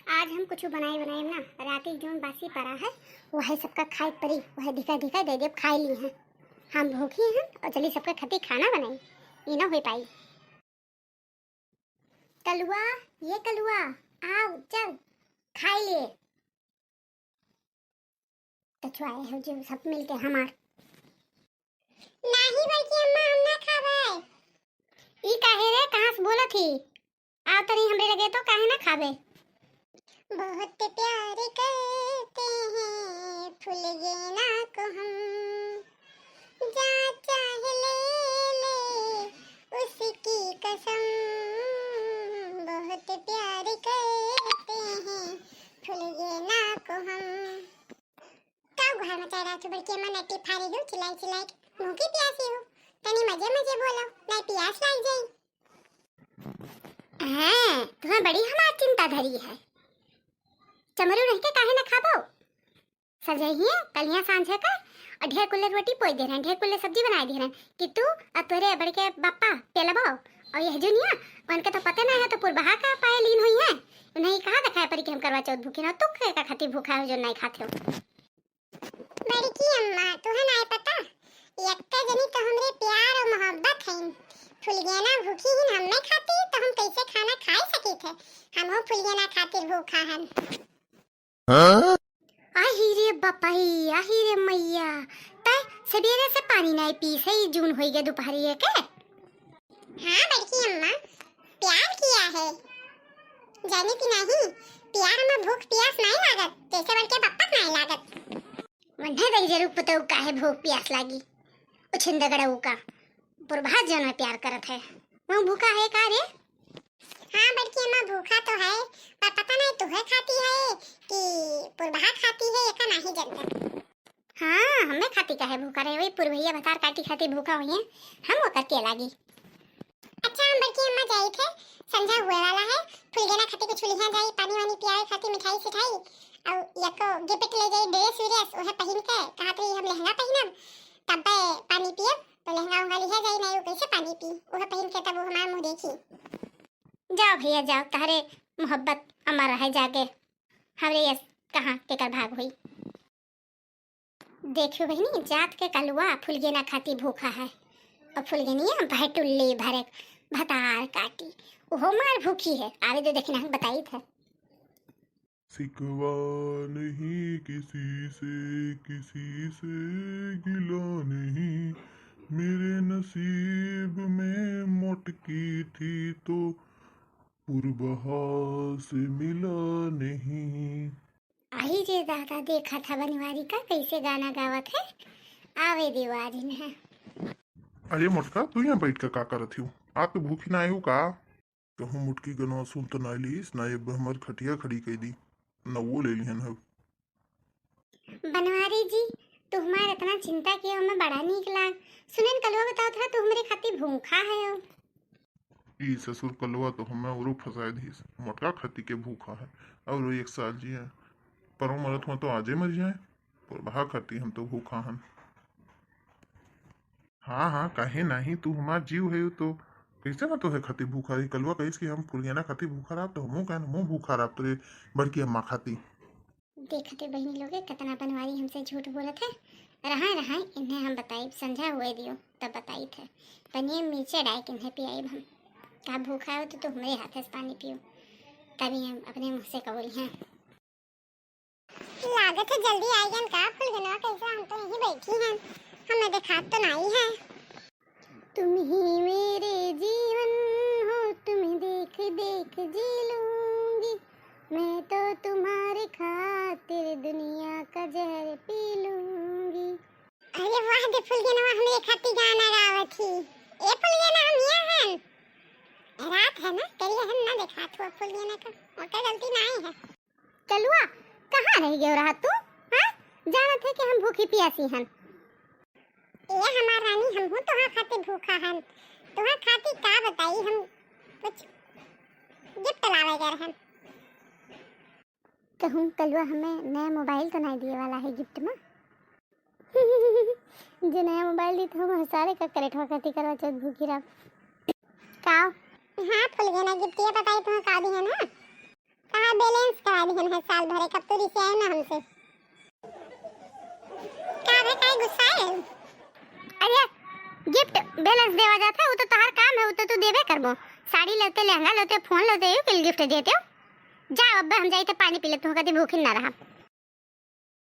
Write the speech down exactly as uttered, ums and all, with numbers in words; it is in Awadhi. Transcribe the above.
आज हम कुछ बनाए बनाए ना, राती जौन बासी परा है, वह सबका खाए परी, वह धिका धिका दे देब, खाए ली हैं। हम भूखी हैं और चली सबका खातिर खाना बनाई, ई ना हो पाई। कलुआ, ये कलुआ, आओ, चल, खाए लिए। कछुआ आए हो जो सब मिलके हमार। नाही बड़की अम्मा, हम ना खाबे। ई काहे रे, कहाँ से बोलत ही? आओ तनी हमरे लगे तो काहे ना खाबे? बहुत प्यार करते हैं फुलगेना को हम, जा चाहे ले ले उसकी कसम, बहुत प्यार करते हैं फुलगेना को हम। का गुहार मचा रहा तू बड़की अम्मा, नट्टी फारी हो, चिल्लाई चिल्लाई के मुँह की प्यासी हो, तनी मजे मजे बोलो, नहीं प्यास लाग जाई। हैं, तुम्हें बड़ी हमार चिंता धरी है। चमरू रह के काहे ना खाबो? सजहिए, कलिया सांझे का, और ढेर कुल्ले रोटी पोई दे रहन, ढेर कुल्ले सब्जी बनाए दे रहन, कि तू और तोरे बड़के बापा पेलबो, और यह जुनिया, उनके तो पते नहीं है, तो पुरबहा का पाए लीन हुई है। उन्हें ई कहाँ दिखाए परी कि हम करवा चौथ भूखी ना, तू के का खातिर भूखा हो जो नहीं खाते हो? बड़की अम्मा, तुहे नाय पता, एक्के जनी तो हमरे प्यार और मोहब्बत है। फुलगेना भूखी ही हमने खाती, तो हम कैसे खाना खाए सकी थे? हम हो फुलगेना खातिर भूखा हन। हाँ? आही रे बपाई, आही रे मैया, तै सबेरे से पानी नाय पी, सही जून होई गया दोपहरिए के। हाँ बड़की अम्मा, प्यार किया है, जाने की नहीं, प्यार में भूख प्यास नहीं लागत, जैसे बड़के बप्पा के नहीं लागत। वन्हे दई जरूर पुतऊ काहे भूख प्यास लागी, उछिंद गड़ऊ का, पुरभा जन में प्यार करत है, वो भूखा है का रे? हाँ बड़की अम्मा, भूखा तो है, पर पता नहीं तुहे खाती है कि पुरभा खाती है, एका नहीं जनता। हाँ, हमें खाती काहे भूखा रहे, वही पुरभैया भतार काटी खाती भूखा हुई है, हम वो करके लागी। अच्छा, हम बड़की अम्मा जाई थे, संझा हुए वाला है, फुलगेना खाती कुछ लिहा जाई, पानी वानी पियावे खाती, मिठाई सिठाई, और यको गिफ्ट ले जाई, ड्रेस व्रेस, उहे पहिन के, कहा तो हम लहंगा पहिनब, तब्बे पानी पियब, तो लहंगा उंगा लिहा जाई, नहीं वो कैसे पानी पी, उहे पहिन के तब वो हमार मुँह देखी। जाओ भैया जाओ, तहरे मोहब्बत अमर रहे जाके, हमरे यस कहाँ केकर भाग हुई। देखियो बहिनी, जात के कलुआ फुलगेना खाती भूखा है, और फुलगेनिया भय टुल्ली भरे भतार काटी, उहो मार भूखी है। आवे दे देखी ना, बताई थे। शिकवा नहीं किसी से, किसी से गिला नहीं, मेरे नसीब में मोटकी थी तो पुरबहा से मिला नहीं। आई रे दादा, देखा था बनवारी का कैसे गाना गावत है। आवे दियो आज इन्हें। अरे मोटका, तू यहाँ बैठ के का करत हियो? आप तो भूखी ना आयु का? कहूँ मोटकी गनवा सुन तो ना लीस, ना ये हमर खटिया खड़ी कई दी, ना वो ले लिहन हव। बनवारी जी, तू हमार इतना चिंता किया, हमें बड़ा नीक लाग। सुनेन कलुआ बतावत रहा, तू हमरे खातिर भूखा है हो। ई ससुर कलुआ तो हमें औरो फंसाए दिस। मोटका खाती के भूखा है, और एक साल जिए, परो मरत हुआ तो आजे मर जाए, पर भा खाती हम तो भूखा हन। हाँ, हाँ, काहे नाही, तू हमार जीव है तो कैसे ना तोहे खाती भूखा रही। कलुआ कहिस कि हम फुलगेना खाती भूखा रहब, तो हमहू कहन, हमहू भूखा रहब तोरे बड़की अम्मा खाती। देखते बहिनी लोगे, कितना बनवारी हमसे झूठ बोलत है। रहाए, रहाए, इन्हें हम बताइब, संझा हुए दियो, तब बताई थे। पनिया में मिर्चा डाल के इन्हें पियाइब हम। का भूखा हो तो, तो हमरे हाथे से पानी पियो, तभी हम अपने मुँह से कबूली हैं। लागत है जल्दी आइगन का फुलगेनवा, कैसे हम तो यहीं बैठी हैं, हमें देखात तो नहीं है। तुम ही मेरे जीवन हो, तुम्हें देख देख जी लूंगी, मैं तो तुम्हारे खातिर दुनिया का जहर पी लूंगी। अरे वाह दे फुलगेनवा, हमरे खातिर गाना गावत ही। ए फुलगेना, हम यहाँ हन। रात है ना, करिए हम ना देखात हुआ फुलगेना का, ओकर गलती नहीं है। कलुआ, कहाँ रह गयो रहा तू? हाँ, जानत है कि हम भूखी पियासी हन। ए हमार रानी, हमहू तोहार खातिर भूखा हन। तोहार खातिर का बताई, हम कुछ गिफ्ट लावे गए रहन। कहूँ कलुआ हमें नया मोबाइल तो नहीं दिए वाला है गिफ्ट में? जो नया मोबाइल दी तो हम सारे का करेठवा कथी करवा चौथ भूखी रह। का? हाँ फुलगेना, गिफ्ट ये बताई तुम्हें का दी है ना? कहाँ बैलेंस करा दिहन है साल भरे, कब तो रिसियाए ना हमसे। का रे, काहे गुस्साए? अरे, गिफ्ट बैलेंस देवा जात है, वो तो तोहार काम है, वो तो तू देबे करबो। साड़ी लेते, लहंगा लेते, फोन लेते, यू कुल गिफ्ट देते हो। जा, अब हम जाइते पानी पी ले, तू कदी भूखी ना रहा।